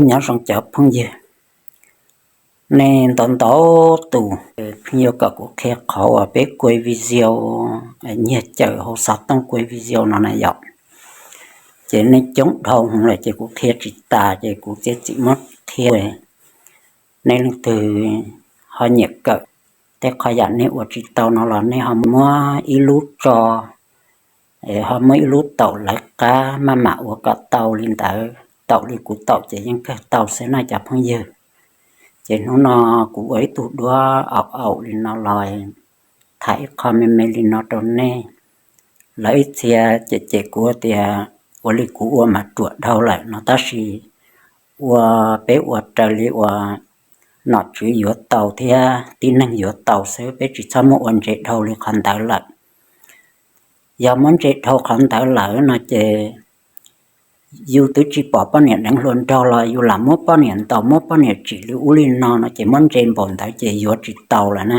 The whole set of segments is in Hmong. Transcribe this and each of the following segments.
Nyob zoo cov phooj ywg, nej ntau ntau tus pheej yuav kom kuv qhia qhov uas peb kuaj video, nyiag cawm hauv xov tooj kuaj video no na yom. Ces nej coob dhau hwv lawm ces kuv qhia tsis tas ces kuv txiav txim muab qhia. Nej leej twg ho nyiam kawm tej qhov yam nej ua tsis tau no los nej ho muab ib lub tso, ho muab ib lub taum lawv qab maj mam ua kom tau li ntawd. Taum li kuv taum ces yeej kawg tau xwb na cov phooj ywg. Ces hnub no kuv ua ib tug duab aum aum li no los tham ib qho me me li no rau nej. Lawv ib txhia cem cem kuv tias ua li kuv ua mas ruam dhau lawm no tab sis ua, peb ua raws li uas nom tswv yuav tau thiab tib neeg yuav tau xwb, peb tsis txhob muab ua ntse dhau li qhov ntawd lawm. Yog muab ntse dhau qhov ntawd lawm no ces yus twb tsis pom poj niam deev hluas nraug los yus lam muab poj niam ntaus muab poj niam tsim li ub li no no ces muab ntse npaum ntawd ces yuav tsis tau lawm na.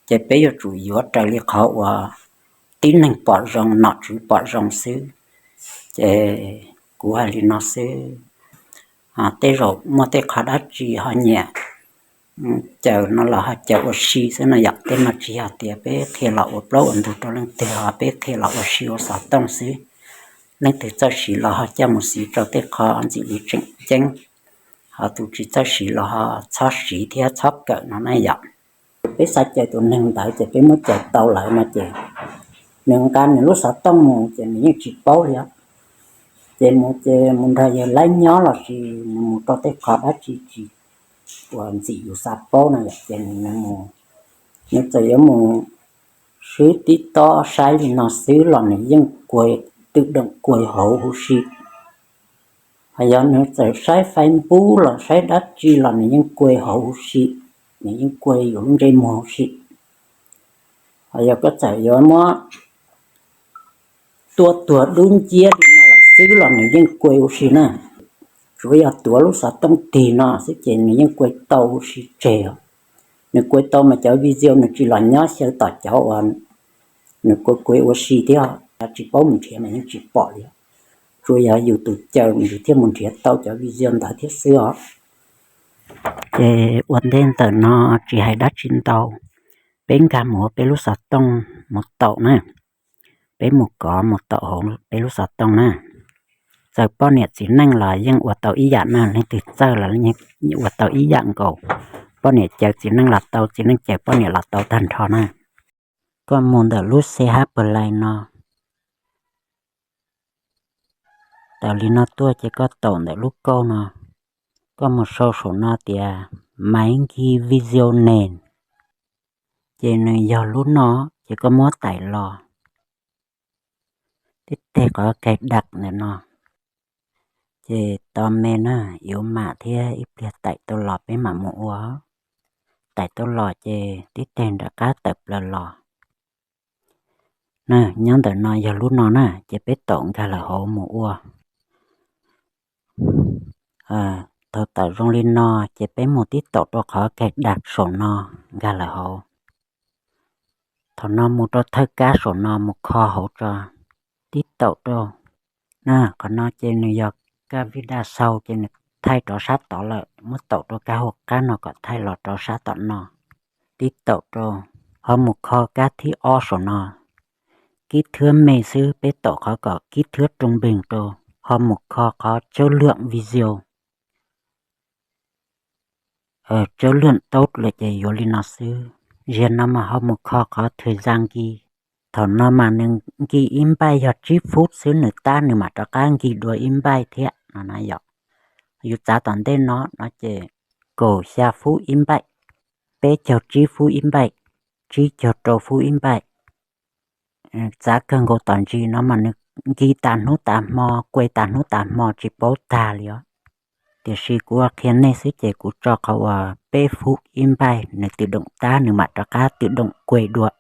Ces peb yuav tsum yuav raws li qhov uas tib neeg pom zoo nom tswv pom zoo xwb. Ces kuv hais li no xwb. Tej zaum muaj tej qhov dab tsi ho nyiam cawm no los ho cawm ua si xwb no yom. Tej no tsis yog tias peb qhia los ua plaub ua ntug rau leej twg, ho peb qhia los ua si ua xov tooj xwb. Leej twg txawj siv los ho coj mus siv rau tej qhov ntxim li tseem ceeb, ho tus tsis txawj siv los ho txhob siv thiab txhob kawm no na yom. Peb xav cawm tus neeg ntawd ces peb muab cawm tau lawm no ces nws nqa nws lub xov tooj mus ces nws yeej tsis paub li os. Ces mus ces mus nrog yawg laib nyob los sis nws mus rau tej qhov dab tsi tsis uas ntxim yus xav paub no yom, ces nws, nws txawm yuav mus swb tib tob saib li no xwb los nws yeej kuaj, twm doom kuaj hauv huv si. Ho yog nws txawm saib Facebook los saib dab tsi los nws yeej kuaj hauv huv si, nws yeej kuaj yus lub ntsej muag huv si. Ho yog koj txawm yuav muab tua tuag dub nciab li no lawm xwb los nws yeej kuaj huv si na. Tsuav yog tuav lub xov tooj tig no xwb ces nws yeej kuaj tau huv si tseg os. Nws kuaj tau mas cov video nws tsis los nyob xyaw tom cov uas nws kuaj kuaj ua si thiab, tsis paub mus nrhiav mas yeej tsis pom li. Tsuas yog yus tus cawm nws thiaj mus nrhiav tau cov video ntawd thiab xwb os. Ces ua ntej ntawm no tsis hais dab tsi ntau, peb nkag mus ua peb lub xov tooj mus taum na. Peb mus kov mus taum hauv peb lub xov tooj na. Txawm poj niam txiv neej los yeej ua tau ib yam na, leej twg txawj los yeej ua tau ib yam nkaus. Poj niam cawm txiv neej los tau, txiv neej cawm poj niam los tau tag nrho na. Koj mus ntawm lub C H Play no, tawm li no tuaj ces koj taum ntawm lub kauj no, koj mus sau saum no tias Maiv Nkig Video Name, ces nws yog lub no, ces koj muab taim los. Tib teg qhov cài đặt ntawm no, ces tos me na, yuav mam thiab ib pliag taim tau los peb mam mus ua. Taim tau los ces tib teg nram qab tawm plaws los. Nyob ntawm no yog lub no na, ces peb taum nkag lawm hauv mus ua. Thaum tawm zoo li no ces peb mus tib taum rau qhov cài đặt saum no, nkag lawm hauv. Thaum no mus rau thawj kab saum no mus kho hauv tso, tib taum rau. Na, qhov no ces nws yog kab vij daj xau ces nws thaij rov sab tod lawm, muab taum rau kab hauv qab no kom thaij los rov sab tom no. Tib taum rau, ho mus kho kab thib ob saum no, kib thwb me xwb, peb taum qhov kom kib thwb roo npeeg rau, ho mus kho qhov chất lượng video. Chất lượng tốt lawm ces yuav li no xwb. Ziag no mas ho mus kho qhov thời gian ghi. Thaum no mas nws nki ib npaij yog tsib fub xwb nws tab nws mam rov qab nki dua ib npaij thiab no na yom. Yus txav tom ntej no no ces kaum xya fub ib npaij, peb caug tsib fub ib npaij, tsib caug rau fub ib npaij. Txav kawg nkaus tom ntsis no mas nws nki tas hnub tas hmo, kuaj tas hnub tas hmo tsis paub tag li os. Tiam sis kuv qhia nej xwb ces kuv tso qhov uas peb fub ib npaij nws tự động tab nws mam rov qab tự động kuaj dua.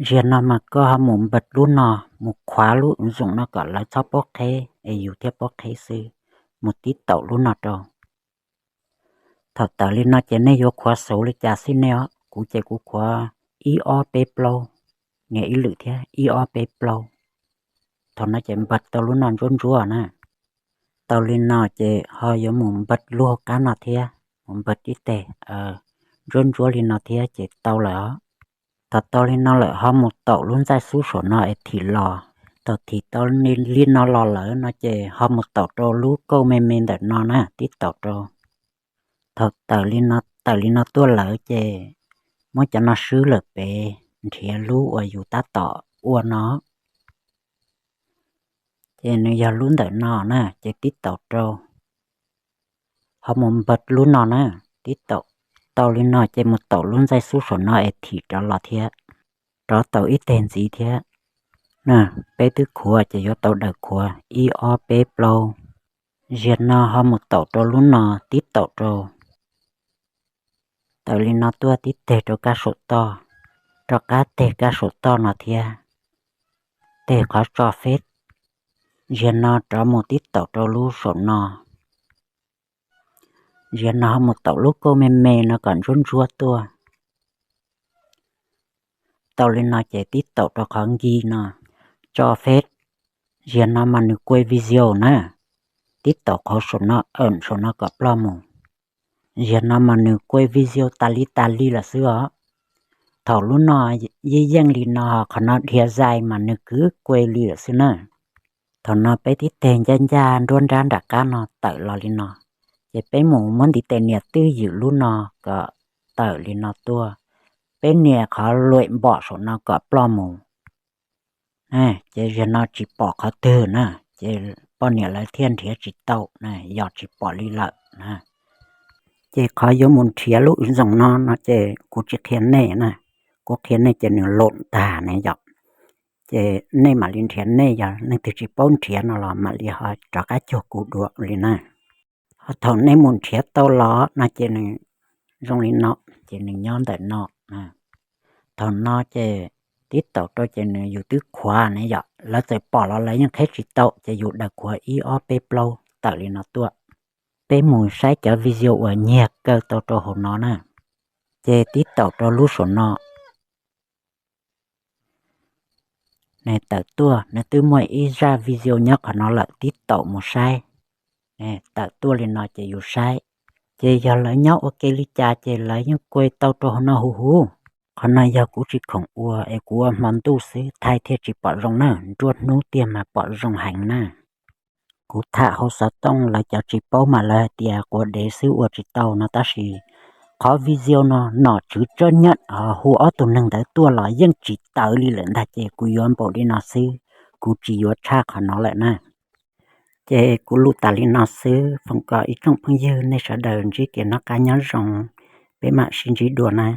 Ziag no mas koj ho mus npawm lub no, mus khuav lub ứng dụng no kom lawv txhob paub qheb es yus thiaj paub qheb xwb. Mus tib taum lub no rau. Thaum tawm li no ces nej yuav khuav xauv li cas xij nej os, kuv ces kuv khuav ib ob peb plaub, nias ib lwm thiab, ib ob peb plaub. Thaum no ces npawm tau lub no ntsuab ntsuab na. Tau li no ces ho yuav mus npawj lub hauv qab no thiab, mus npawj ib teg ntsuab ntsuab li no thiab ces tau lawm os. Thaum tau li no lawm ho mus taum lub ntsaj xub saum no es thim los. Thaum thim tau li no los lawm no ces ho mus taum rau lub kauj me me ntawm no na, tib taum rau. Thaum tawm li no, tawm li no tuaj lawm ces muab cov no swb lawm pem, nrhiav lub uas yus tab tom ua no. Ces nws yog lub ntawm no na, ces tib taum rau. Ho mus npawj lub no na, tib taum. Tau li no ces mus taum lub ntsaj xub saum no es thim rov los thiab, rov taum ib teg ntxiv thiab. Peb twb khuav ces yuav tau daws khuav ib ob peb plaub. Ziag no ho mus taum rau lub no, tib taum rau. Tawm li no tuaj tib teg rau kab saum toj, rov qab teg kab saum toj no thiab, teg qhov tso feb. Ziag no rov mus tib taum rau lub saum no. Ziag no ho mus taum lub kauj me me no kom ntsuab ntsuab tuaj. Tau li no ces tib taum rau qhov nkig no, tso feb. Ziag no mas nws kuaj video na, tib taum qhov saum no, saum no kom ploj mus. Ziag no mas nws kuaj video tas li tas li lawm xwb os. Thaum lub no yeej yeej li no, qhov no dhia zais mas nws kwv kuaj li lawm xwb na. Thaum no peb tib teg ncaj ncaj nruab nrab nram qab no tawm los li no, ces peb mus muab ntiv tes nias twj ywm lub no kom tawm li no tuaj. Peb nias qhov luem npom saum no kom ploj mus. Ces ziag no tsis pom qhov twg na, ces poj niam lawv thiaj nrhiav tsis tau, yog tsis pom li lawm na. Ces qhov yuav mus nrhiav lub wv zoom no no ces kuv tsis qhia nej na, kuv qhia nej ces nws lom tag ne yom. Ces nej mam li nrhiav, nej yog leej twg tsis paub nrhiav no los mam li ho rov qab cuag kuv dua li na. Ho thaum nej mus nrhiav tau los no ces nws zoo li no, ces nws nyob ntawm no. Thaum no ces tib taum rau ces nws yus twb khuav ne yom, lawv txawm pom los lawv yeej qheb tsis tau, ces yus daws khuav ib ob peb plaub tawm li no tuaj. Peb mus saib cov video uas nyiag kaw tau rau hauv no na, ces tib taum rau lub saum no. Nws tawm tuaj, nws twb muaj ib zaj video nyob qhov no lawm, tib taum mus saib. Tawm tuaj li no ces yus saib, ces yog lawv nyob ua ke li cas ces lawv yeej kuaj tau rau hauv no huv huv. Qhov no yog kuv tsis khoom ua es kuv ua hmo ntuj xwb, thaij thiaj tsis pom zoo na, nruab hnub tiag mas pom zoo heev na. Kuv tham hauv xov tooj lawv cov tsis paub mas lawv hais tias quav dev xwb ua tsis tau no, tab sis qhov video no nom tswv tsab nyaj ho hu ob tug neeg ntawd tuaj los yeej tsis tawv li lawm ntag, ces kuv yuav npaum li no xwb, kuv tsis yuav tshaj qhov no lawm na. Ces kuv lus tas li no xwb, foom kom ib tsoom phooj ywg nej sawv daws ntsib kev noj qab nyob zoo, peb mam sib ntsib dua na.